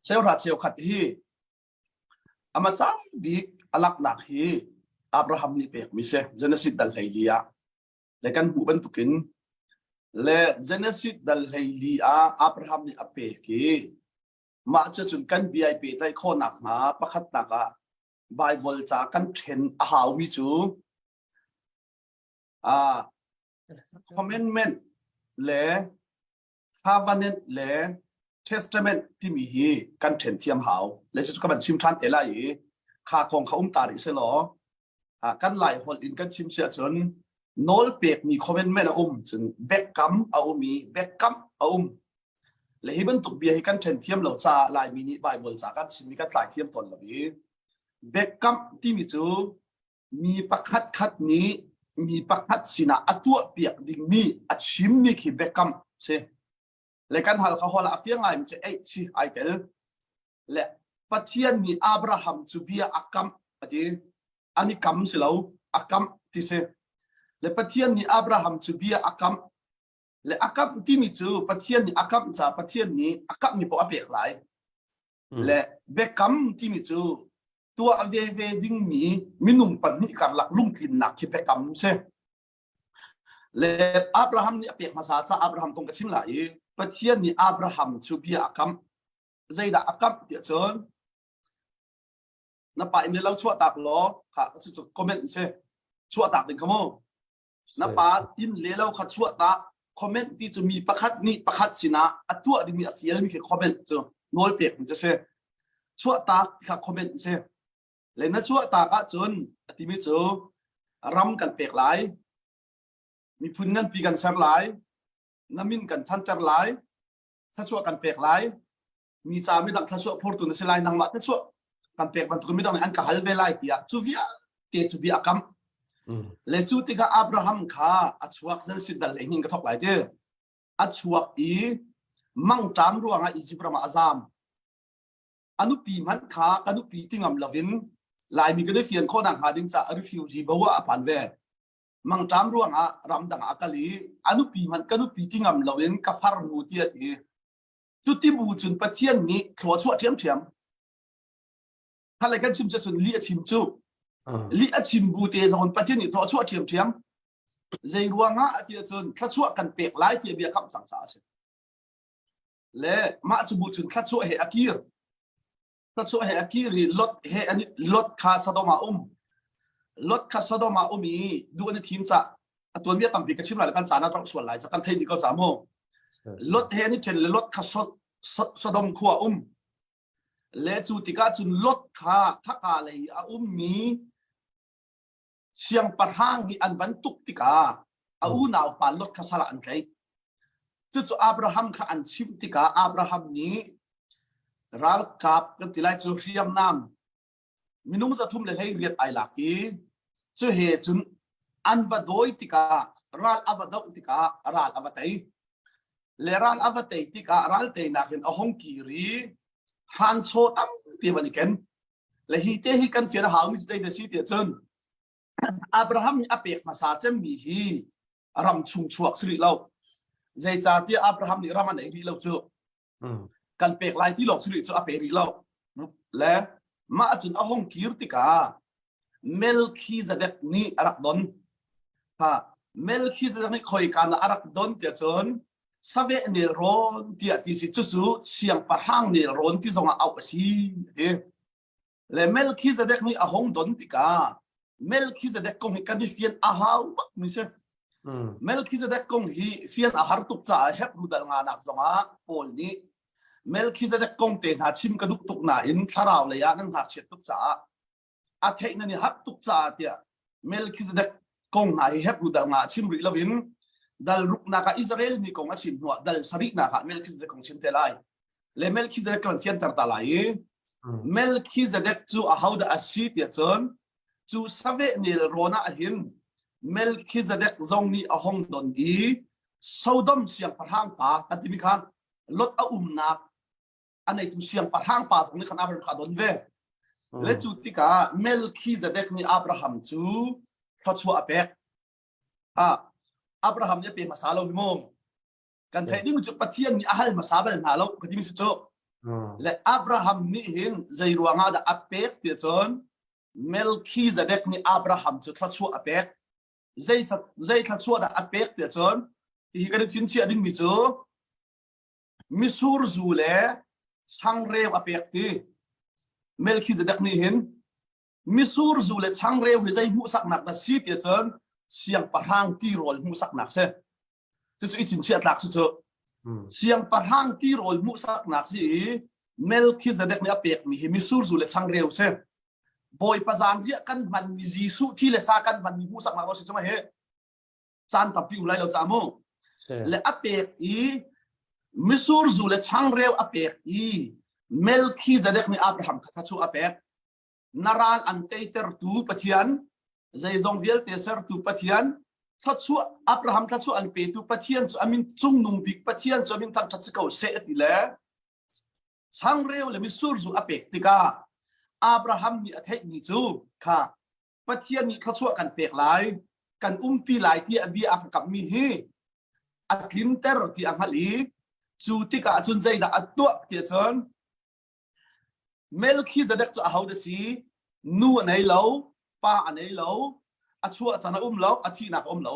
Cheuhra cheukhat hi a hmasa bik a laknak hi Abraham nih pekmi si Genesis dal 14 ah. Le kan hmuh bantukin le Genesis dal 14 ah Abraham nih a pek i mah cu cun kan bia i pehtlaih khawhnak hnga pakhatnak ah Bible ca kan ṭhen a haumi cu ah commandment le covenant le testament timi hi kan ṭhen thiam hau. Le cu ka van chim ṭhan te lai i kha kong kha um ta rih selaw kan lai holh in kan chim si ahcun nawl pekmi commandment a um cun biakam a um i biakam a um. Le hi bantuk bia hi kan ṭhen thiam lo caah Laimi nih Bible ca kan chimmi kan tlai thiam tawn lo i biakam timi cu mi pakhat khat nih mi pakhat sinah a tuah piak dingmi a chimmi khi biakam si. Le kan hal kha hol ah a fiang ngaimi cu eih chi ai tel. Le Pathian nih Abraham cu bia a kamh a ti. An i kam si lo, a kamh ti si. Le Pathian nih Abraham cu bia a kamh. Le a kamh timi cu Pathian nih a kamh ca Pathian nih a kamhmi poah a pek lai. Le biakam timi cu tuah veve dingmi minung pahnih karlak lungtlinnak khi biakam si. Le Abraham nih a pek hmasa ca Abraham kong ka chim lai i Pathian nih Abraham cu bia a kamh. Zeidah a kamh tiah cun na pa inn le lo chuah tak law kha cu comment si chuah tak ding kha mu na pa inn le lo kha chuah tak comment ti cu mi pakhat nih pakhat sinah a tuah dingmi a fialmi khi comment cu nawl pek mi cu si chuah tak ti kha comment si le na chuah tak ahcun a timi cu ram kan pek lai miphun nganpi kan ser lai na min kan thanter lai thluachuah kan pek lai mi ca midang thluachuah phurtu na si lai nangmah thluachuah kan pek bantuk midang nih an ka hal ve lai tiah cu vialte cu bia a kam le cu tikah Abraham kha a chuak zel sit dal lei hin ka thok lai ti a chuak i mangṭam ruangah Egypt ram ah a zam a nupi hmanh kha ka nupi ti ngam lovin Laimi kan i fian khawh nak hnga ding caah refugee bo ah a phan ve mangṭam ruangah ramdang ah a kal i a nupi hmanh ka nupi ti ngam loin ka farnu ti a ti cuti bu cun Pathian nih thlua chuah ṭhiamṭhiam khalai kan chim cu cun lih a chim cu lih a chim bu te zong Pathian nih thlua chuah ṭhiamṭhiam zei ruangah ti ahcun thluachuah kan pek lai ti bia kamh cang caah a si le mah cu bu cun thluachuah he a kir thluachuah he a kir i Lot he an Lot kha Sodom ah um Lot kha Sodom ah um i duh an i thim cah a tuanbia tampi ka chim lai kan caan ah rauh sual lai ca kan thei dih ko ca mu Lot he an i ṭhen le Lot kha Sodom khua um le cu tikah cun Lot kha khaka lei a ummi siangpahrang nih an van tuk tikah a unau pa Lot kha sal ah an tlaih. Cucu Abraham kha an chimh tikah Abraham nih ralkap kan ti lai cu hriamnam minung 318 ai lak i cu he cun an va dawi tikah ral a va doh tikah ral a va tei. Le ral a va tei tikah ral teinak in a hung kir i hranchaw tampi van i ken. Le hi te hi kan fian a haumi cu zei si tiah cun Abraham nih a pek hmasa cemmi hi ram chung chuak si rih lo. Zeicahtiah Abraham nih ram a nei rih lo cu. Kan pek lai ti lawng si rih cu a pe rih lo. Le mah cun a hung kir tikah Melchizedek nih a rak don. Ha Melchizedek nih khoika na a rak don tiah cun saveh nelrawn tiah ti si cucu siangpahrang nelrawn ti zongah auh a si ti le Melchizedek nih a hung don tikah Melchizedek kong hi kan i fian a hau bak mi si Melchizedek kong hi fian a har tuk caah Hebrew dal nga nak zongah Paul nih Melchizedek kong te hna chim ka duh tuk nain thlarau lei ah nan ngakchiat tuk caah a theih nan i harh tuk caah tiah Melchizedek kong hna hi Hebrew dal nga a chim rih loin dal ruknak ah Israel mi kong a chim hnuah dal sarihnak ah Melchizedek kong chim te lai le Melchizedek kan fianter ta lai i Melchizedek cu ahodah a si tiah cun cu saveh nelrawn ah hin Melchizedek zong nih a hong don i Sodom siangpahrang pa kan timi kha Lot a umnak a neitu siangpahrang pa zong nih khan Abraham kha a don ve. Le cu tikah Melchizedek nih Abraham cu thluachuah a pek. Ah, Abraham nih a pe hmasa lo hi mu. Kan theih ding cu Pathian nih a hal hmasa bal hna lo ka timi si cu. Le Abraham nih hin zei ruangah dah a pek ti cun Melchizedek nih Abraham cu thluachuah a pek. Zei zei thluachuah dah a pek ti cun hi kan i chimchiah dingmi cu misur zu le changreu a pek ti. Melchizedek nih hin misur zu le changreu hi zei hmuhsaknak dah si ti cun siangpahrang tirawl hmuhsaknak si. Cucu i chingchiah tlak si cu. Siangpahrang tirawl hmuhsaknak si i Melchizedek nih a pekmi hi misur zu le changreu si. Bawipa zanriah kan hmanmi Jesuh thi le sa kan hmanmi hmuhsaknak si cu ma hi caan tampi um lai lo ca mu. Le a pek i misur zu le changreu a pek i Melchizedek nih Abraham kha chu a pek. Na ral an teitertu Pathian, zeizong vialte sertu Pathian, thluachuah Abraham thluachuah an petu Pathian cu amin cungnung bik Pathian cu amin thangṭhat si ko seh ti le changreu le mitsur zu a pek tikah Abraham nih a theihmi cu kha Pathian nih thluachuah kan pek lai kan umpi lai ti a bia a ka kammi hi a tlinter ti a hngalh i cu tikah cun zeidah a tuah tiah cun Melchizedek cu aho dah si? Nu a nei lo, pa a nei lo, a chuah can a um lo, a thihnak a um lo.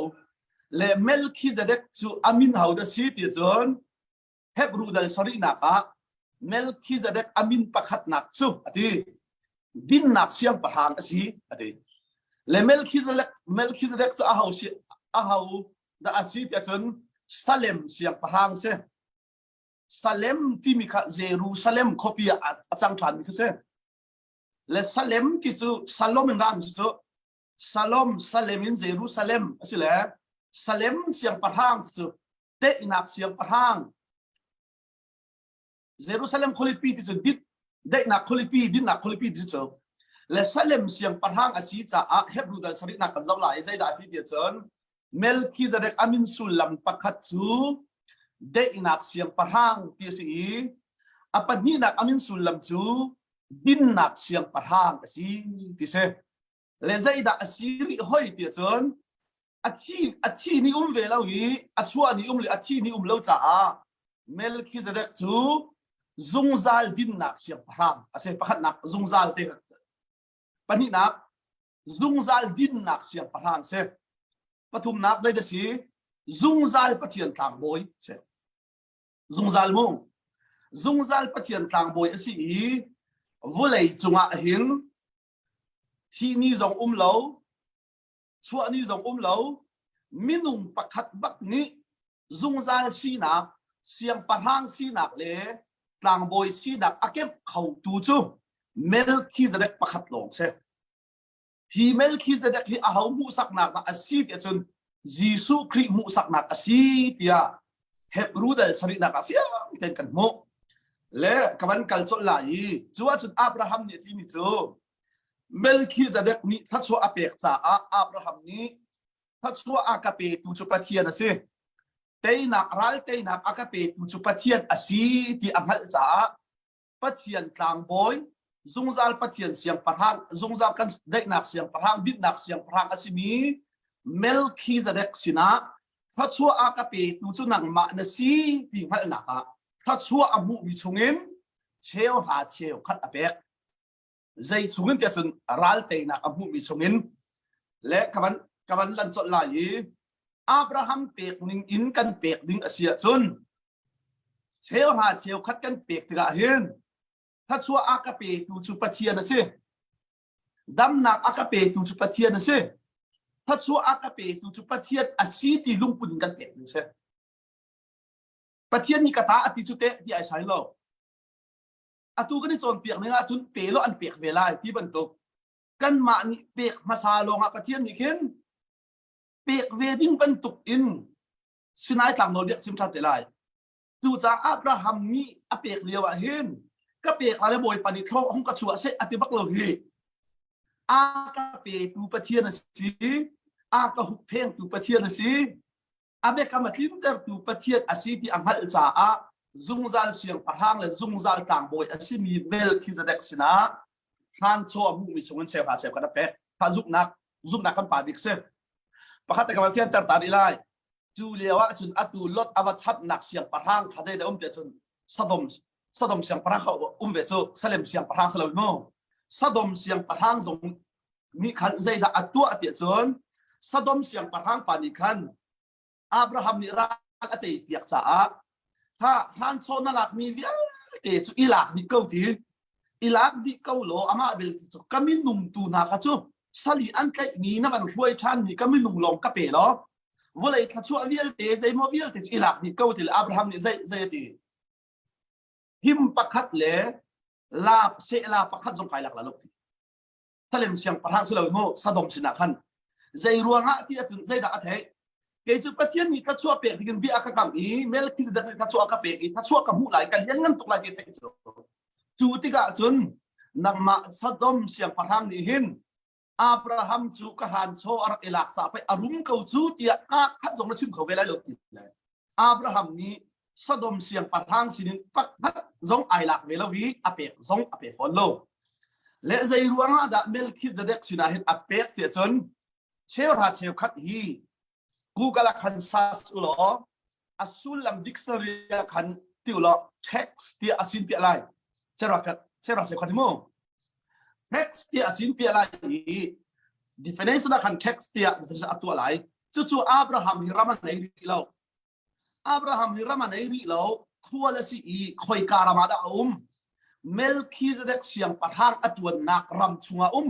Le Melchizedek cu a min ho dah si ti cun Hebrew dal sarihnak ah Melchizedek a min pakhatnak cu a ti. Dinnak siangpahrang a si a ti. Le Melchizedek Melchizedek cu aho si aho dah a si tiah cun Salem siangpahrang si. Salem timi kha Jerusalem khuapi ah a cang ṭhanmi kha si. Le Salem ti cu Salom in ram cu Salom Salem in Jerusalem a si le Salem siangpahrang cu daihnak siangpahrang Jerusalem khualipi ti cu dit daihnak khualipi dinnak khualipi ti cu le Salem siangpahrang a si caah Hebrew dal sarihnak kan zoh lai zeidah ti ti cun Melchizedek a min sullam pakhat cu daihnak siangpahrang ti a si i a pahnihnak a min sullam cu dinnak siangpahrang a si ti si. Le zeidah a si rih hoi ti cun a thi a thi ni um ve lo i a chuah ni um le a thi ni um lo caah Melchizedek cu zungzal dinnak siangpahrang a si pakhatnak zungzal te pahnihnak zungzal dinnak siangpahrang si pathumnak zei da si zungzal pathian tlangbawi si zungzal mu zungzal pathian tlangbawi a si i vulei cungah hin thi ni zong um lo chuah ni zong um lo minung pakhat bak nih zungzal sinak siangpahrang sinak le tlangbawi sinak a kemh khotu cu Melchizedek pakhat lawng si. Hi Melchizedek hi aho hmuhsaknak dah a si tiah cun Jesuh Khrih hmuhsaknak a si tiah Hebrew dal sarihnak ah fiang tein kan hmuh. Le ka van kal colh lai i cu ahcun Abraham nih a timi cu Melchizedek nih thluachuah a pek caah Abraham nih thluachuah a ka petu cu Pathian a si. Teinak ral teinak a ka petu cu Pathian a si ti a hngalh caah Pathian tlangbawi zungzal Pathian siangpahrang zungzal kan daihnak siangpahrang dinnak siangpahrang a simi Melchizedek sinah thluachuah a ka petu cu nangmah na si ti hngalhnak ah thluachuah a hmuhmi chungin cheu hra cheu khat a pek zei chungin tiah cun ral teinak a hmuhmi chungin le ka van ka van lan colh lai i Abraham pek ning in kan pek ding a si ahcun cheuhra cheukhat kan pek tikah hin thluachuah a ka petu cu Pathian a si damnak a ka petu cu Pathian a si thluachuah a ka petu cu Pathian a si ti lungput in kan pek ding si Pathian nih ka ta a ti cu teh ti ai sai lo atu kan i cawnpiak ning ahcun pe lo an pek ve lai ti bantuk kanmah nih pek hmasa lawng ah Pathian nih khin pek ve ding bantuk in Sinai tlang nawl biak chim ṭhan te lai. Cucaah Abraham nih a pek lio ah hin ka pek lai le Bawipa nih thlaw hung ka chuah seh a ti bak lo hi. A ka petu Pathian a si, a ka hupphengtu Pathian a si, a biakam a tlintertu Pathian a si ti a hngalh caah zungzal siangpahrang le zungzal tlangbawi a simi Melchizedek sinah hlanchaw a hmuhmi chungin cheuhra cheukhat a pek. Kha zumhnak zumhnak kan pa bik si. Pakhat te ka van fianter ta rih lai. Cu lio ah cun atu Lot a va chapnak siangpahrang kha zei dah um tiah cun Sodom. Sodom siangpahrang kha um ve cu Salem siangpahrang si lo mu. Sodom siangpahrang zong nih khan zeidah a tuah tiah cun Sodom siangpahrang pa nih khan Abraham nih ral a tei piak caah tha hranchaw na lakmi vialte cu i lak dih ko ti i lak dih ko law amah belte cu ka minung tu hna kha cu sali an tlaihmi na kan hruai ṭhanmi ka minung lawng ka pe law vawlei thluachuah vialte zeimaw vialte cu i lak dih ko ti le Abraham nih zei zei a ti him pakhat le la sehla pakhat zong kai lak la lo ti Salem siangpahrang si lo mu Sodom sinah khan zei ruangah ti ahcun zeidah a theih kei cu Pathian nih thluachuah pek dingin bia ka kam i Melchizedek nih thluachuah ka pek i thluachuah ka hmuh lai ka lianngan tuk lai ti theih cu cu tikah cun nangmah Sodom siangpahrang nih hin Abraham cu ka hranchaw a rak i lak ca pei a rum ko cu tiah ka khat zong na chim kho ve lai lo ti le Abraham nih Sodom siangpahrang sinin pakhat zong ai lak ve lo i a pek zong a pe fawn lo. Le zei ruangah dah Melchizedek sinah hin a pek tiah cun cheuhra cheukhat hi Google ah khan search u law a sullam dictionary ah khan ti u law text tiah a sin piah lai. Cheuhra cheuhra cheukhat hi mu. Text tiah a sin piah lai i definition ah khan text tiah definition a tuah lai. Cucu Abraham hi ram a nei rih lo. Abraham hi ram a nei rih lo. Khual a si i khoika ram ah dah a um? Melchizedek siangpahrang a ṭuannak ram chungah um.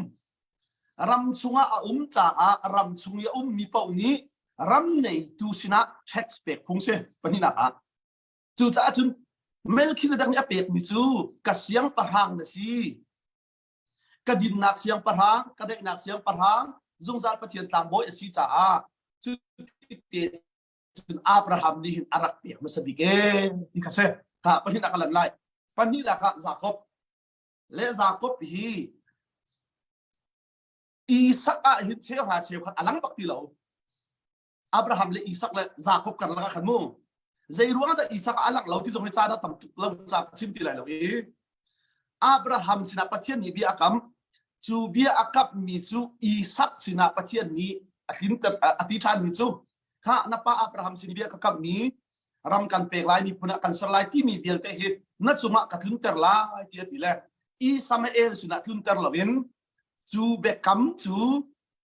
Ram chungah a um caah ram chung i a ummi paoh nih ram neitu sinah tax pek phung si pahnihnak ah. Cucaah cun Melchizedek nih a pekmi cu ka siangpahrang na si. Ka dinnak siangpahrang, ka daihnak siangpahrang, zungzal Pathian tlangbawi a si caah cu te cun Abraham nih hin a rak pek hmasa bik ee ti kha si. Kha pahnihnak a lan lai. Pahnihnak ah Jakob le Jakob hi Isak ah hin cheuhra cheukhat a lang bak ti lo. Abraham le Isak le Jakob karlak ah khan mu. Zei ruang dah Isak a lang lo ti zong hi ca dah tam tuk lo ca ka chim ti lai lo i Abraham sinah Pathian nih bia a kam. Cu bia a kammi cu Isak sinah Pathian nih a tlinter a ti ṭhanmi cu kha na pa Abraham sin bia ka kammi ram kan pek lai miphun ah kan ser lai timi vialte hi na cungah ka tlunter lai ti a ti le Ismael sinah tlunter loin cu biakam cu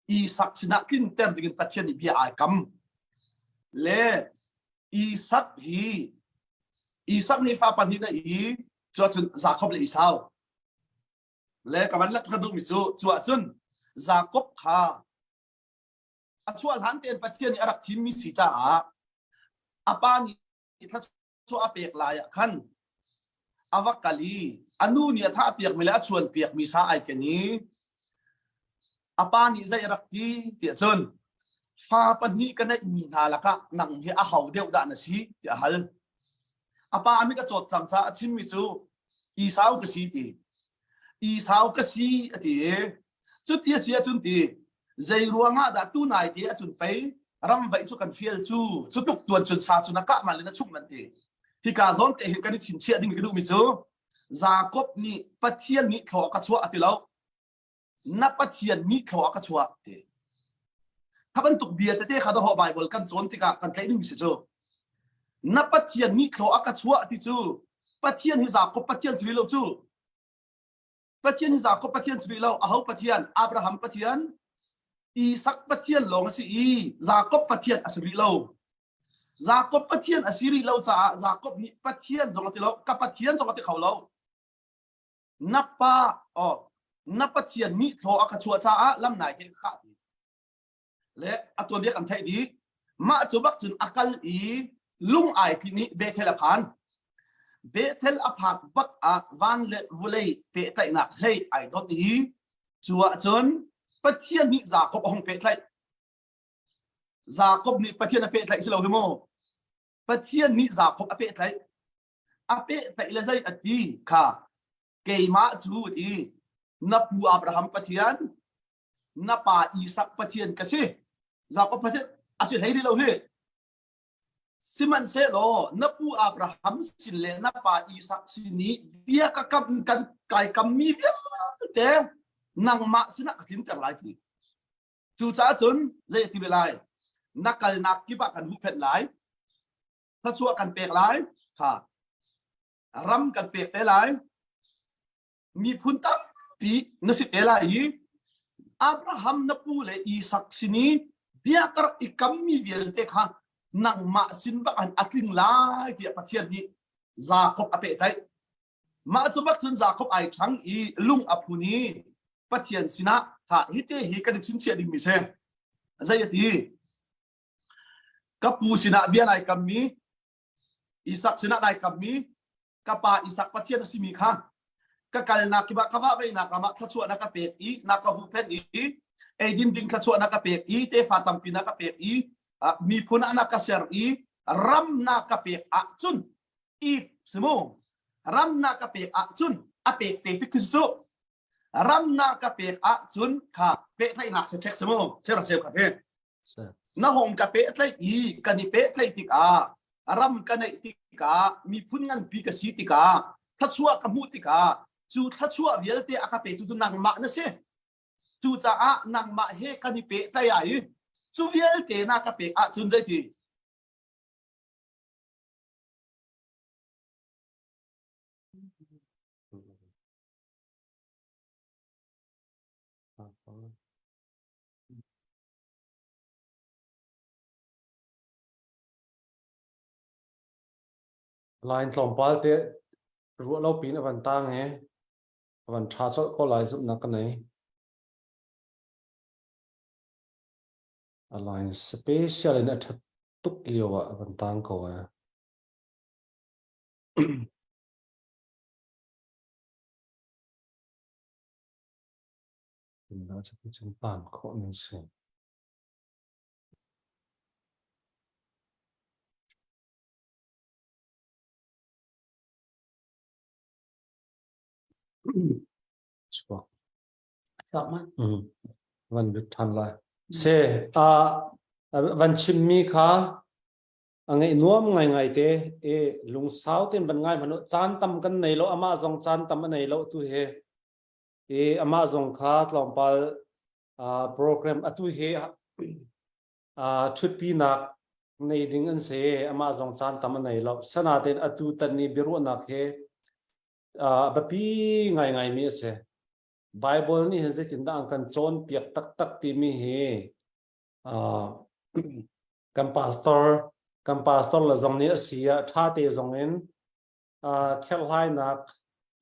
Isak sinah tlinter dingin Pathian nih bia ai kam. Le Isak hi Isak nih fa pahnih na i cu ahcun Jakob le Esau. Le ka van let ka duhmi cu cu ahcun Jakob kha a chuah hlan tein Pathian nih a rak thimmi si caah a pa nih thluachuah a pek lai ah khan a va kal i a nu nih a thah piakmi le a chuan piakmi sa ai ken i a pa nih zei a rak ti tiah cun fa pahnih ka neihmi hna lakah nang hi a ho deuh dah na si tiah a hal. A pa mit a cawt cang caah a chimmi cu Esau ka si ti. Esau ka si a ti i cuti a si ahcun ti zei ruangah dah tu nai te ahcun pei ramvaih cu kan fial cu cu tluk tuan cun sa cu na kah man le na chung man ti. Hika zawn te hin kan i chimchiah ding ka duhmi cu Jakob nih Pathian nih thlaw ka chuah a ti lo. Na Pathian nih thlaw a ka chuah ti. Kha bantuk bia tete kha dawh Bible kan cawn tikah kan tlaih ding si cu. Na Pathian nih thlaw a ka chuah ti cu Pathian hi Jakob Pathian si lo cu. Pathian hi Jakob Pathian si lo aho Pathian Abraham Pathian Isak Pathian lawng a si i Jakob Pathian a si rih lo. Jakob Pathian a si rih lo caah Jakob nih Pathian zong a ti lo ka Pathian zong a ti kho lo. Na pa oh na Pathian nih thlaw a ka chuah caah lam nai te ka kah ti. Le a tuanbia kan theih dih. Mah cu bak cun a kal i lung ai tli nih Bethel a phan. Bethel a phak bak ah van le vulei pehtlaihnak hlei ai dot i cu ahcun Pathian nih Jakob a hung pehtlaih. Jakob nih Pathian a pehtlaih si lo hi mu. Pathian nih Jakob a pehtlaih. A pehtlaih le zei a ti kha keimah cu a ti na pu Abraham Pathian na pa Isak Pathian ka si. Jakob Pathian a si hlei rih lo hi. Sihmanhsehlaw na pu Abraham sin le na pa Isak sin i bia ka kam kan kai kammi vialte nangmah sinah ka tlinter lai ti. Cucaah cun zei a ti ve lai? Na kalnak kip ah kan huhphenh lai. Thluachuah kan pek lai. Kha. Ram kan pek te lai. Miphun tampi na si te lai i Abraham na pu le Isak sin i bia ka rak i kammi vialte kha nangmah sin bak an a tling lai tiah Pathian nih Jakob a pehtlaih. Mah cu bak cun Jakob ai ṭhang i lung a phun i Pathian sinah tha hi te hi kan i chingchiah dingmi si. Zei a ti? Ka pu sinah bia nai kammi, Isak sinah nai kammi, ka pa Isak Pathian a simi kha ka kalnak kip ah ka vahveihnak ram ah thluachuah na ka pek i na ka huhphenh i eidin ding thluachuah na ka pek i tefa tampi na ka pek i miphun ah na ka ser i ram na ka pek ahcun if simu ram na ka pek ahcun a pek te tik cu ram na ka pek ahcun kha pehtlaihnak se ṭhek simu sera seu kha te na hong ka pehtlaih i kan i pehtlaih tikah ram ka neih tikah miphun nganpi ka si tikah thluachuah ka hmuh tikah cu thluachuah vialte a ka petu cu nangmah na si cucaah nangmah he kan i pehtlaih ah i cu vialte na ka pek ahcun zeiti Line tlawmpal te ruah lo pin a van tang i a van ṭha colh ko lai zumhnak ka nei. A line special in a ṭhat tuk lio ah a van tang ko e. Cun pan khawh ning si. Chuak. Chuak ma? Mm. Van lut than lai. Se, a van chimmi kha a ngeih nuam ngaingai te e lungsau ten van ngai hmanu caan tam kan nei lo amah zong caan tam a nei lo tu he i amah zong kha tlawmpal program atu hi ṭhutpinak nei ding an si amah zong caan tam a nei lo sanaten atu tan ni biaruahnak he biapi ngaingai mi a si Bible nih hin zeitindah an kan cawnpiak taktak timi hi kan pastor kan pastor le zong nih a si ah ṭha te zong in kherhhlainak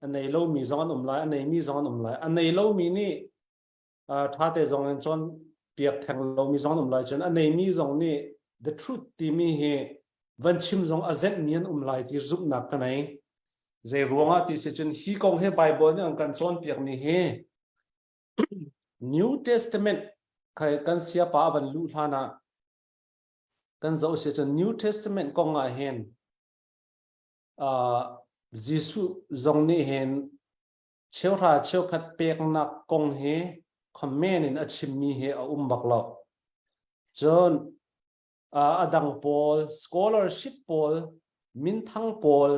a nei lomi zong an um lai a neimi zong an um lai a nei lomi nih ṭha te zong in cawn piak theng lomi zong an um lai cun a neimi zong nih the truth timi hi van chim zong a zenhmi an um lai ti zumhnak ka nei zei ruangah ti si cun hi kong hi Bible nih an kan cawnpiakmi hi New Testament khai kan siapa van luh hlan ah kan zoh si cun New Testament kong ah hin Jesuh zong nih hin cheuhra cheukhat peknak kong hi comment in a chimmi hi a um bak lo. Cun a dang pawl scholarship pawl minthang pawl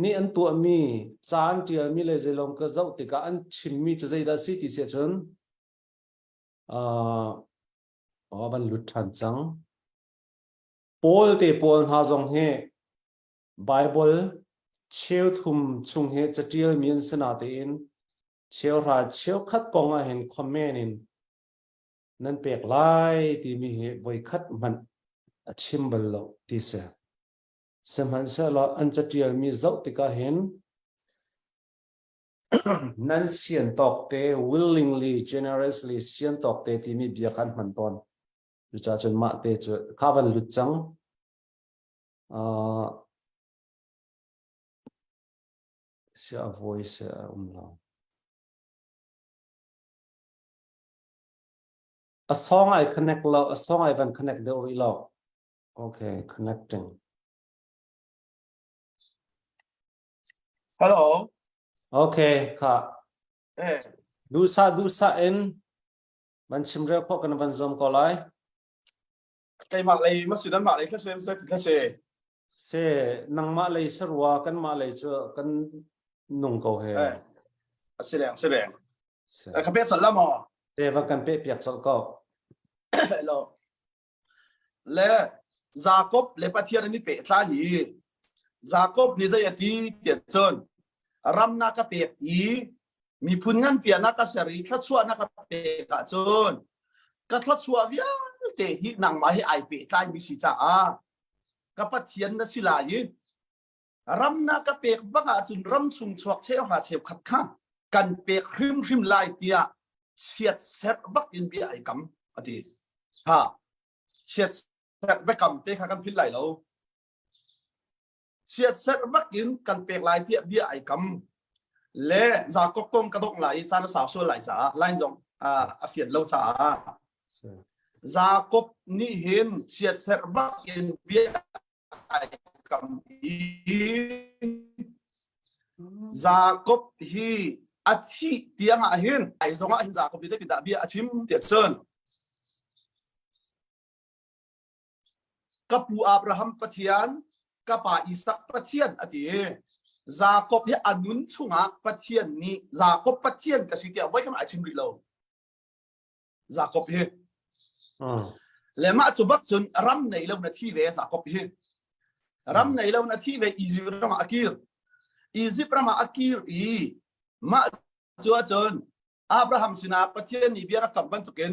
nih an tuahmi ca an ṭialmi le zeilawng ka zoh tikah an chimmi cu zeidah si ti si ahcun uh, van lut ṭhan cang. Paul te pawl hna zong hi Bible cheuthum chung hi caṭialmi an si natein cheuhra cheukhat kong ah hin comment in nan pek lai timi hi voikhat hmanh a chim bal lo ti si. Sihmanhsehlaw an caṭialmi zoh tikah hin nan sian tawk te willingly generously sian tawk te timi bia kha an hman tawn. Cucaah cun mah te cu kha van lut cang. Sia voice a um lo. A song ai connect lo, a song ai van connect deuh rih lo. Okay, connecting. Hello. Okay, kha. Eh. Dusa dusa in van chim rel khawh kan van zuam ko lai. Keimah lei ma si nanmah lei thlasem se thlase. Se nangmah lei sarua kanmah lei cu kan nung ko he. Eh. A si leng si leng. Ka pe chal la maw? Te va kan pe piak chal ko. Hello. Le Jacob le Pathian an i pehtlai i. Jakob nih zei a ti tiah cun ram na ka pek i miphun nganpi ah na ka ser i thluachuah na ka pek ahcun ka thluachuah vialte hi nangmah hi ai pehtlaimi si caah ka Pathian na si lai i ram na ka pek bak ahcun ram chung chuak cheuhra cheukhat kha kan pek hrimhrim lai tiah chiatserh bak in bia ai kam a ti. Ha chiatserh biakam te kha kan philh lai lo. Chiatserh bak in kan pek lai tiah bia ai kam. Le Jakob kong ka dongh lai i caan a sau sual lai caah line zong a fian lo caah Jakob nih hin chiatserh bak in bia ai kam i Jakob hi a thih tiang ah hin ai zong ah hin Jakob nih zeitindah bia a chim tiah cun ka pu Abraham Pathian ka pa Isak Pathian a ti Jakob hi a nun chungah Pathian nih Jakob Pathian ka si tiah voi khat ai chim rih lo Jakob hi. Le mah cu bak cun ram nei lo na thi ve Jakob hi. Ram nei lo na thi ve Egypt ram ah a kir. Egypt ram ah a kir i mah cu ahcun Abraham sinah Pathian nih bia rak kam bantukin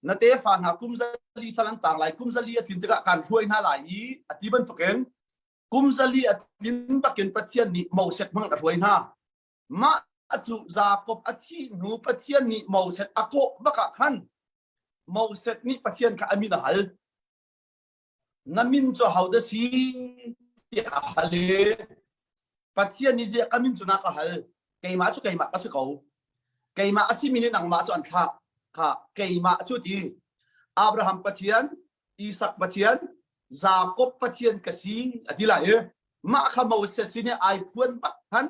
na tefa hna kum zali sal an tang lai kum zali a tlin tikah kan hruai hna lai i a ti bantukin kum zali a tlin bakin Pathian nih Moses hmang a hruai hna. Mah cu Jakob a thih hnu Pathian nih Moses a kawh bak ah khan Moses nih Pathian kha a min a hal. Na min cu ahodah si tiah a hal i Pathian nih ziah ka min cu na ka hal. Keimah cu keimah ka si ko. Keimah a simi nih nangmah cu an thlah. Kha keimah cu ti Abraham Pathian, Isak Pathian, Jakob Pathian ka si a ti lai i mah kha Moses sin i ai phuan bak khan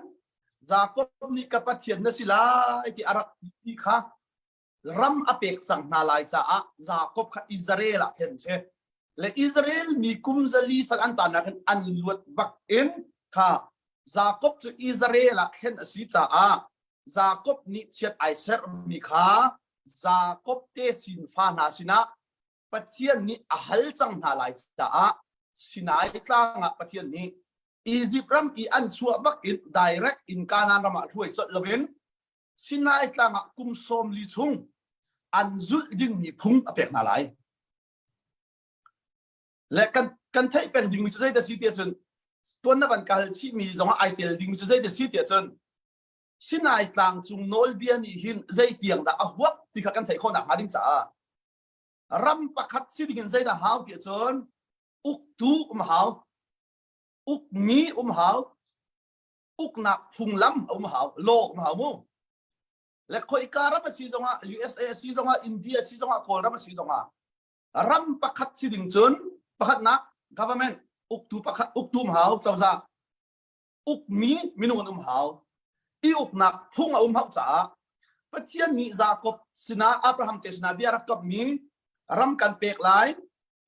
Jakob nih ka Pathian na si lai ti a rak ti kha ram a pek cang hna lai caah Jakob kha Israel ah thlen si. Le Israel mi kum zali sal an tanak in an luat bak in kha Jakob cu Israel ah thlen a si caah Jakob nih chiat ai sermi kha Jakob te sin fa hna sinah Pathian nih a hal cang hna lai caah Sinai tlang ah Pathian nih Egypt ram i an chuah bak in direct in Kanaan ram ah hruai colh loin Sinai tlang ah kum 40 chung an zulh dingmi phung a pek hna lai. Le kan kan theih peng dingmi cu zei dah si tiah cun tuan na van kal chihmi zong ah ai tel dingmi cu zei dah si tiah cun Sinai tlang cung nawlbia nih hin zei tiang dah a huap ti kha kan theih khawh nak hnga ding caah ram pakhat si ding in zei dah hau tiah cun uktu um hau ukmi um hau uknak phunglam a um hau law um hau mu le khoika ram a si zongah USA a si zongah India a si zongah Kawlram a si zongah ram pakhat si ding cun pakhatnak government uktu pakhat uktu um hau cozah ukmi minung an um hau i uknak phung a um hau caah Pathian nih Jakob sinah Abraham te sinah bia rak kammi ram kan pek lai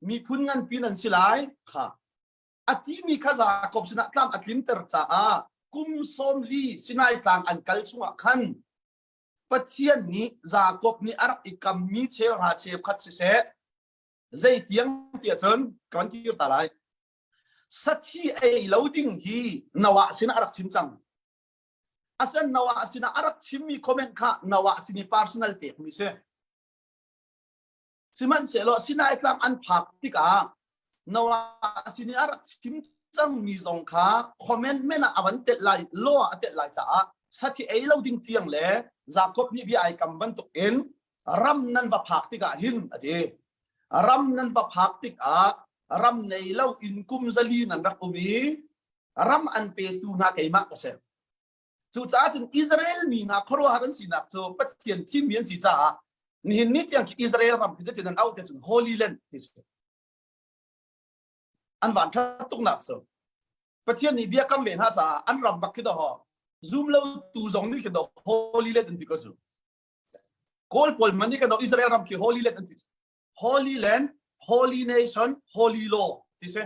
miphun nganpi nan si lai kha a timi kha Jakob sinah tlam a tlinter caah kum 40 Sinai tlang an kal chungah khan Pathian nih Jakob nih a rak i kammi cheuhra cheukhat siseh zeitiang tiah cun kan kir ta lai sathi ei lo ding hi Noah sinah a rak chim cang asen Noah sinah a rak chimmi comment kha Noah sin i personal pekmi si Sihmanhsehlaw Sinai tlang an phak tikah Noah sin i a rak chim cangmi zong kha comment men ah a van telh lai law ah a telh lai caah sathi ei lo ding tiang le Jakob nih bia ai kam bantuk in ram nan va phak tikah hin a ti. Ram nan va phak tikah ram nei lo in kum zali nan rak um i ram an petu hna keimah ka si. Cucaah cun Israel mi hna khuaruahhar an sinak cu Pathian thimmi an si caah nihin ni tiang khi Israel ram khi zeitin an auh te cun Holy Land ti si. An van ṭhat tuknak cu Pathian nih bia kam ve hna caah an ram bak khi daw zum lo tu zong nih khi daw Holy Land an ti ko cu. Kawl pawl man nih kan daw Israel ram khi Holy Land an ti. Holy Land, Holy Nation, Holy Law ti si.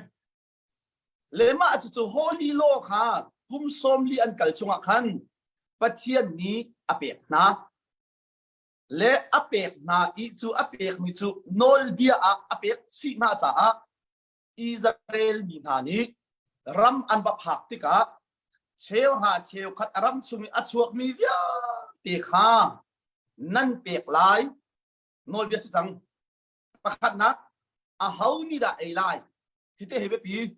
Le mah cucu Holy Law kha kum 40 an kal chungah khan Pathian nih a pek hna. Le a pek hna i cu a pekmi cu nawlbia ah a pek chih hna caah Israel mi hna nih Ram an va phak tikah cheuhra cheukhat a ram chung i a chuakmi vialte kha nan pek lai. Nawlbia si cang. Pakhatnak, aho nih dah ei lai? Hi te hi biapi.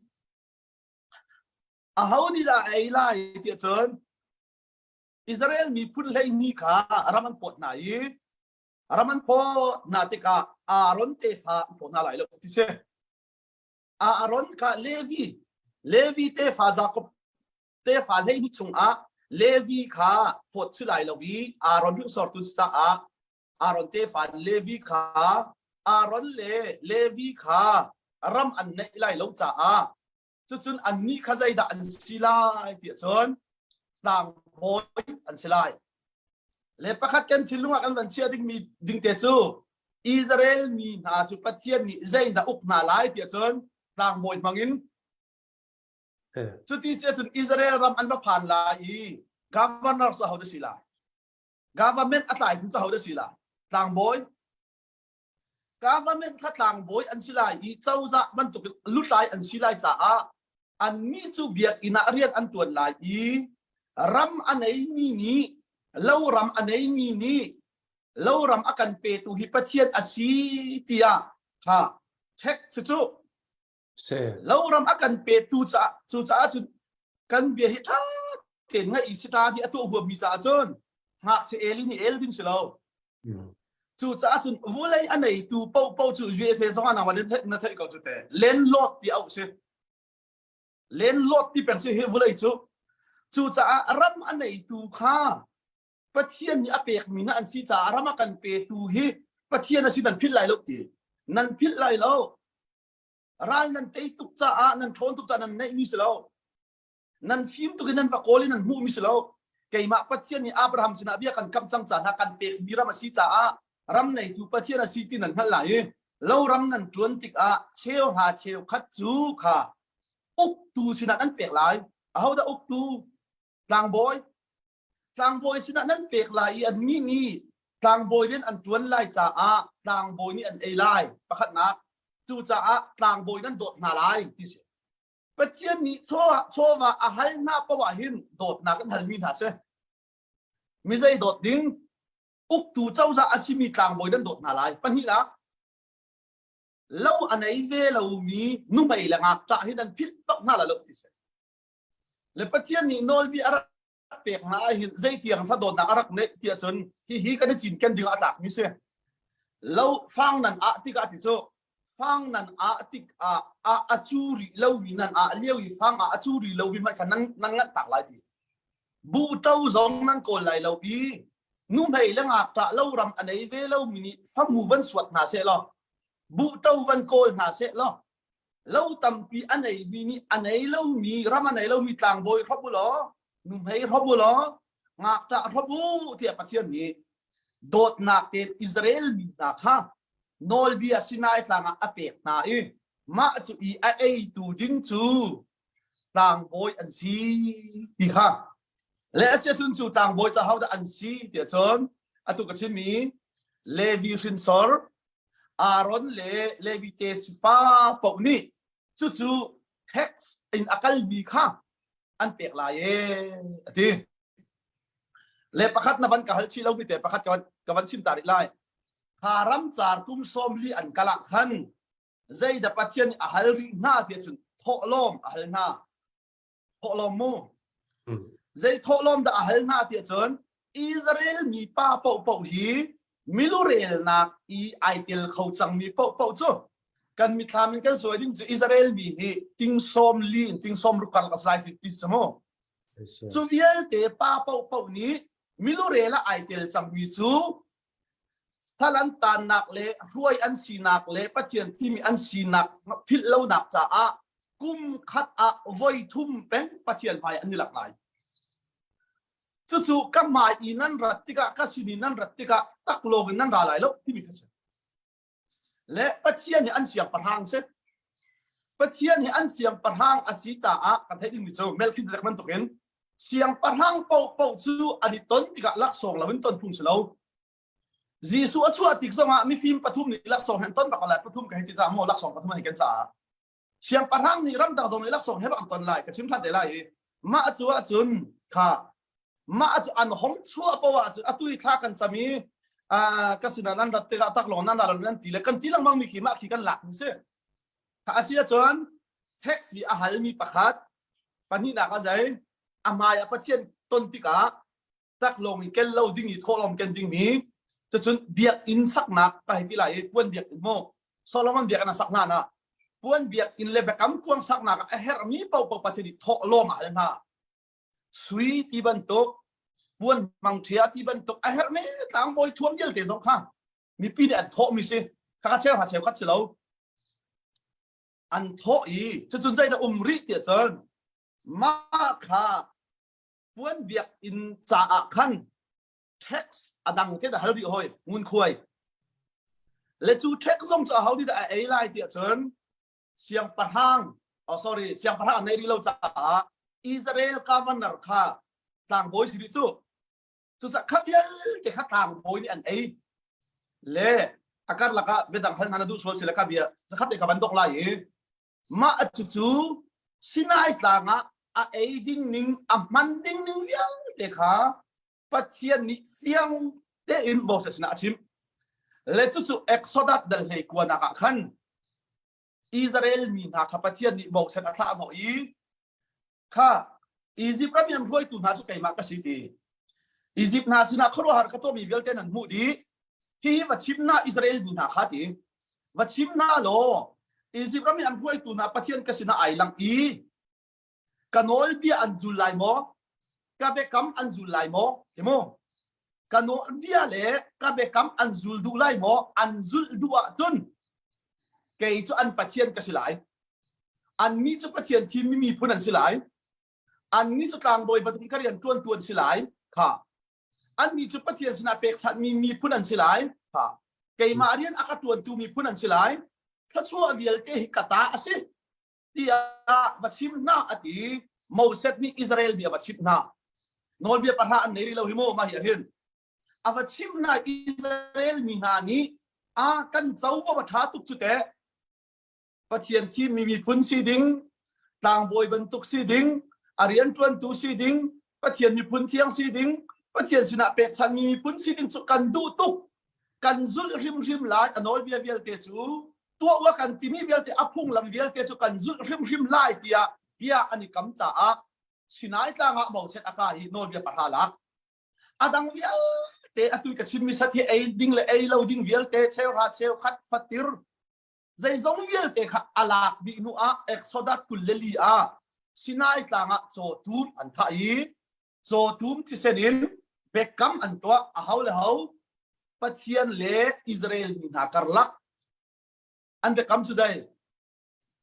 Aho nih dah ei lai tiah cun Israel miphun 12 kha ram an pawt hna i ram an phawt hna tikah Aaron tefa an phawt hna lai lo ti si. Aaron kha Levi, Levi tefa Jakob tefa 12 chungah Levi kha phawt si lai lo i Aaron hringsortu si caah Aaron tefa Levi kha Aaron le Levi kha ram an neih lai lo caah cucun annih kha zeidah an si lai tiah cun tlangbawi an si lai. Le pakhat kan thinlung ah kan van chiah dingmi dingte cu Israel mi hna cu Pathian nih zeidah uk hna lai tiah cun tlangbawi hmangin cuti si ahcun Israel ram an va phan lai i governor cu ahodah si lai? Government a tlaitu cu ahodah si lai? Tlangbawi. Government kha tlangbawi an si lai i cozah bantuk lutlai an si lai caah annih cu biakinn ah rian an tuan lai i ram a neimi nih loram a neimi nih loram a kan petu hi Pathian a si tiah kha check cu cu loram a kan petu caah cucaah cun kan bia hi ṭha tein ngaih si ta hi a tuah huammi caah cun ngakchia el in i el ding si lo. Cucaah cun vulei a neitu paohpaoh cu USA zong ah nangmah na theih ko cu te. Landlord ti auh si. Landlord ti peng si hi vulei cu. Cucaah ram a neitu kha Pathian nih a pekmi na an si caah ram a kan petu hi Pathian a si nan philh lai lo ti. Nan philh lai lo. Ral nan tei tuk caah nan ṭhawn tuk caah nan neihmi si lo. Nan fim tuk in nan va kawl in nan hmuhmi si lo. Keimah Pathian nih Abraham sinah bia kan kam cang ca hna kan pekmi ram a si caah ram neitu Pathian a si ti nan hngalh lai i lo ram nan ṭuan tikah cheu hra cheu khat cu kha uktu sinah nan pek lai. Ahodah uktu? Tlangbawi. Tlangbawi sinah nan pek lai i annih nih tlangbawi rian an ṭuan lai caah tlangbawi nih an ei lai. Pakhatnak. Cucaah tlangbawi nan dawt hna lai ti si. Pathian nih chawva a hal hna paoh ah hin dawtnak an halmi hna si. Mi zei dawt ding uktu cozah a simi tlangbawi nan dawt hna lai. Pahnihnak, lo a nei ve lomi nuhmei le ngakṭah hi nan philh bak hna la lo ti si. Le Pathian nih nawlbia a rak pek hna ah hin zeitiang thla dawtnak a rak neih tiah cun hihi kan i cinken ding ah a tlakmi si. Lo fang nan ah tikah ti cu fang nan ah tik ah a a cu rih lomi nan ah lio i fang ah a cu rih lomi hmanh kha nan nan nganh tak lai ti. Bu ṭo zong nan kawl lai lo i nuhmei le ngakṭah lo ram a nei ve lomi nih famu van suat hna seh law buh ṭo van kawl hna seh law lo tampi a neimi nih a nei lomi ram a nei lomi tlangbawi hrop u law nuhmei hrop u law ngakṭah hrop u tiah Pathian nih dawtnak tein Israel mi hna kha nawlbia Sinai tlang ah a pek hna i mah cu i a eitu ding cu tlangbawi an si ti kha le a si ahcun cu tlangbawi ca hodah an si tiah cun atu ka chimmi Levi hrinsor Aaron le Levi te sifa paoh nih cucu tax in a kalmi kha an pek lai e a ti. Le pakhat na van ka hal chih lomi te pakhat ka van chim ta rih lai. Kha ram car kum 40 an kal ah khan zeidah Pathian nih a hal rih hna tiah cun thawhlawm a hal hna. Thawhlawm mu. Zei thawhlawm dah a hal hna tiah cun Israel mi pa paohpaoh hi milurelnak i ai tel kho cangmi paohpaoh cu kan mithlam in kan suai ding cu Israel mi hi ting 40 in ting 60 karlak a si lai ti si mu. Cu vialte pa paohpaoh nih milurel ah ai tel cangmi cu sal an tannak le hruai an sinak le Pathian thimi an sinak philh lonak caah kum khat ah voi thum peng Pathian hmai an i lak lai. Cucu ka hmai i nan rat tikah ka sin i nan rat tikah taklawng in nan ra lai lo timi kha si. Le Pathian hi an siangpahrang si. Pathian hi an siangpahrang a si caah kan theih dingmi cu Melchizedek bantukin siangpahrang paohpaoh cu an i ton tikah laksawng lo in ton phung si lo. Jesuh a chuah tik zongah mifim pathum nih laksawng he an ton bak lai pathum ka hei ti caah maw laksawng pathum an i ken caah. Siangpahrang nih ramdang zong nih laksawng he bak an ton lai ka chim hlan te lai i mah cu ahcun kha mah cu an hong chuah poah ahcun atu i thla kan cam i ka sinah nan rat tikah taklawng nan ra nan ti le kan ti lengmang mi khi mah khi kan lak mi si. Kha a si ahcun taxi a halmi pakhat pahnihnak a zei a hmai ah Pathian ton tikah taklawng in ken lo ding i thawhlawm ken ding mi cucun biakinn saknak ka hei ti lai i puan biakinn mu Solomon biakinn a sak hna na puan biakinn le biakam kuang saknak ah a herhmi paohpaoh Pathian nih thawhlawm a hal hna sui ti bantuk puan mangṭhia ti bantuk a herhmi tlangbawi thuam vialte zong kha mipi nih an thawhmi si khakha cheu ha cheu khat si lo an thawh i cucun zeidah um rih tiah cun mah kha puan biakinn caah khan tax a dang te dah hal rih hoi ngunkhuai le cu tax zong cu aho nih dah a ei lai tiah cun siangpahrang oh sorry siangpahrang an nei rih lo caah Israel governor kha tlangbawi si rih cu cucaah kha vialte kha tlangbawi nih an ei le a karlak ah biadang hal hna na duh sual si le ka bia zakhat te ka van dok lai i mah cu cu Sinai tlang ah a ei ding ning a hman ding ning vialte kha Pathian nih fiang tein Moses sinah a chim le cucu Exodus dal hlei kuanak ah khan Israel mi hna kha Pathian nih Moses a thlah hnawh i kha Egypt ram i an hruaitu hna cu keimah ka si ti. Egypt hna sinah khuaruahhar ka tuahmi vialte nan hmuh dih. Hihi va chim hna Israel mi hna kha ti. Va chim hna law Egypt ram i an hruaitu hna Pathian ka sinah ai lang i ka nawlbia an zul lai maw? Ka biakam an zul lai maw? Ti mu. Ka nawlbia le ka biakam an zul duh lai maw? An zulh duh ahcun kei cu an Pathian ka si lai. Annih cu Pathian thimmi miphun an si lai. Annih cu tlangbawi bantukin ka rian ṭuantu an si lai. Kha. Annih cu Pathian sinah pekchanhmi miphun an si lai. Kha. Keimah rian a ka ṭuantu miphun an si lai. Thluachuah vialte hi ka ta a si tiah va chim hna a ti. Moses nih Israel mi a va chimh hna. Nawlbia pahra an nei rih lo hi mu mah hi ah hin. A va chimh hna Israel mi hna nih a kan covo a ṭha tuk cu teh. Pathian thimmi miphun si ding, tlangbawi bantuk si ding, a rianṭuantu si ding, Pathian miphun thiang si ding, Pathian sinah pekchanmi miphun si ding cu kan duh tuk. Kan zulh hrimhrim lai a nawlbia vialte cu tuah wa kan timi vialte a phunglam vialte cu kan zulh hrimhrim lai tiah bia an i kam caah Sinai tlang ah Moses a ka i nawlbia pahra lak. A dang vialte atu ka chimmi sat hi ei ding le ei lo ding vialte cheuhra cheukhat fatir zeizong vialte kha a lak dih hnu ah Exodus 24 ah Sinai tlang ah cawtum an thah i cawtum thisen in biakam an tuah a ho le ho Pathian le Israel mi hna karlak an biakam cu zei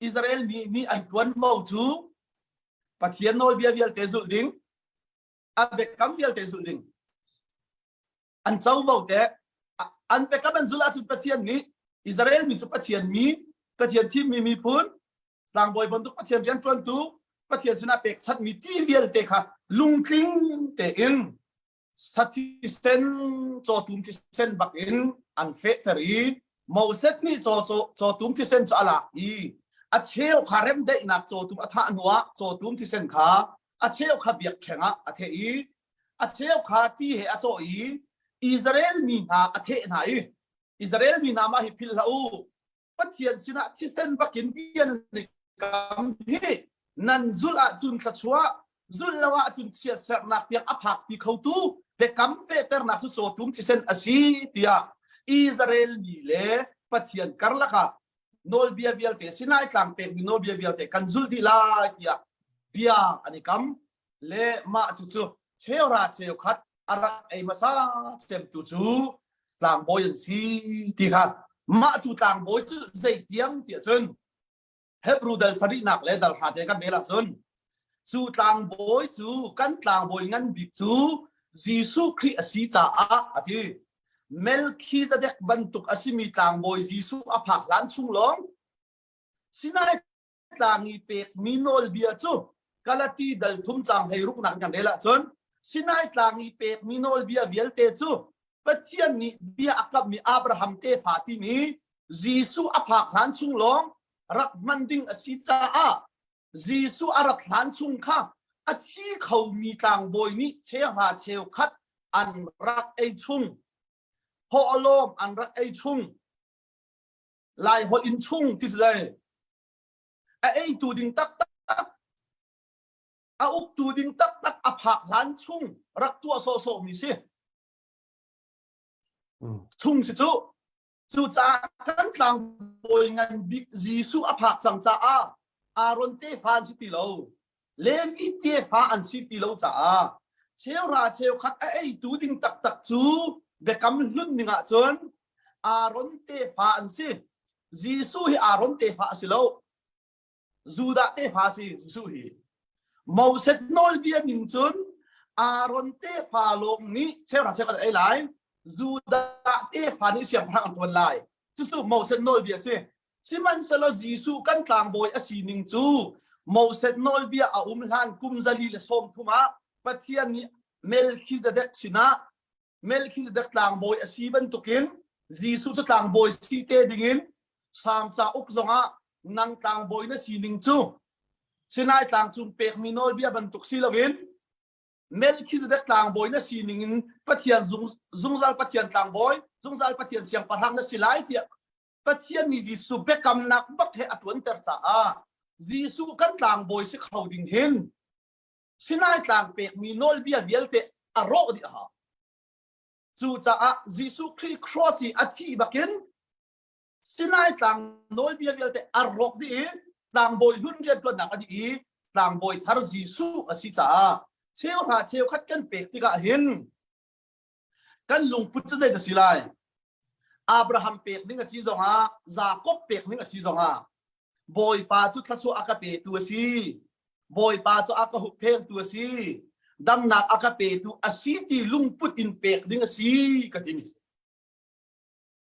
Israel mi nih an tuanvo cu Pathian nawlbia vialte zulh ding a biakam vialte zulh ding an covo te an biakam an zulh ahcun Pathian nih Israel mi cu Pathian mi Pathian thimmi miphun tlangbawi bantuk Pathian rianṭuantu Pathian sinah pekchanhmi ti vialte kha lungtling tein sathisen cawtum thisen bak in an fehter i Moses nih cawtum thisen cu a lak i a cheu kha remdaihnak cawtum a thah hnuah cawtum thisen kha a cheu kha biakṭheng ah a theh i a cheu kha ti he a cawh i Israel mi hna a theh hna i Israel mi hna mah hi philh hlah u Pathian sinah thisen bakin bia nan i kam hi nan zulh ahcun thluachuah zulh lo ahcun chiatserhnak tiang a phakpi khotu biakam fehternak cu cawtum thisen a si tiah Israel mi le Pathian karlak ah nawlbia vialte Sinai tlang pekmi nawlbia vialte kan zulh dih lai tiah bia an i kam le mah cucu cheuhra cheukhat a rak ei hmasa cemtu cu tlangbawi an si ti kha mah cu tlangbawi cu zeitiang tiah cun Hebrew dal sarihnak le dal hra te kan rel ahcun cu tlangbawi cu kan tlangbawi ngan bik cu Jesuh Khrih a si caah a ti Melchizedek bantuk a simi tlangbawi Jesuh a phak hlan chung lawng Sinai tlang i pekmi nawlbia cu Galati dal thum cang hlei ruknak kan rel ahcun Sinai tlang i pekmi nawlbia vialte cu Pathian nih bia a kammi Abraham tefa timi Jesuh a phak hlan chung lawng. rak hman ding a si caah Jesuh a rak hlan chung kha a thi khomi tlangbawi nih cheuhra cheukhat an rak ei chung. Thawhlawm an rak ei chung. Lai holh in chung ti si A eitu ding taktak a uktu ding taktak a phak hlan chung rak tuah sawhsawh mi si. Chung si cu Cucaah kan tlangbawi ngan bik Jesuh a phak cang caah Aaron tefa an si ti lo. Levi tefa an si ti lo caah cheuhra cheukhat a eitu ding taktak cu biakam hlun ning ah cun Aaron tefa an si. Jesuh hi Aaron tefa a si lo. Judah tefa si Jesuh hi. Moses nawlbia ning cun Aaron tefa lawng nih cheuhra cheukhat ei lai. Judah tefa nih siangpahrang an ṭuan lai. Cucu Moses nawlbia a si. Sihmanhsehlaw Jesuh kan tlangbawi a si ning cu Moses nawlbia a um hlan kum 130 ah Pathian nih Melchizedek sinah Melchizedek tlangbawi a si bantukin Jesuh cu tlangbawi si te dingin Salm cauk zongah nang tlangbawi na sining cu Sinai tlang cung pekmi nawlbia bantuk si loin Melchizedek tlangbawi na sining in Pathian zungzal Pathian tlangbawi zungzal Pathian siangpahrang na si lai tiah Pathian nih Jesuh biakamnak bak he a ṭuanter caah Jesuh kan tlangbawi si kho ding hin Sinai tlang pekmi nawlbia vialte a rawh dih a hau. Cucaah Jesuh Khrih cross i a thih bakin Sinai tlang nawlbia vialte a rawk dih i tlangbawi hlun rianṭuannak a dih i tlangbawi thar Jesuh a si caah cheuhra cheukhat kan pek tikah hin kan lungput cu zei a si lai? Abraham pek ding a si zongah Jakob pek ding a si zongah Bawipa cu thluachuah a ka petu a si. Bawipa cu a ka hupphengtu a si. Damnak a ka petu a si ti lungput in pek ding a si ka timi.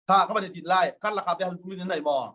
Tha ka van i din lai. Karlak ah biahal bumi nan nei maw?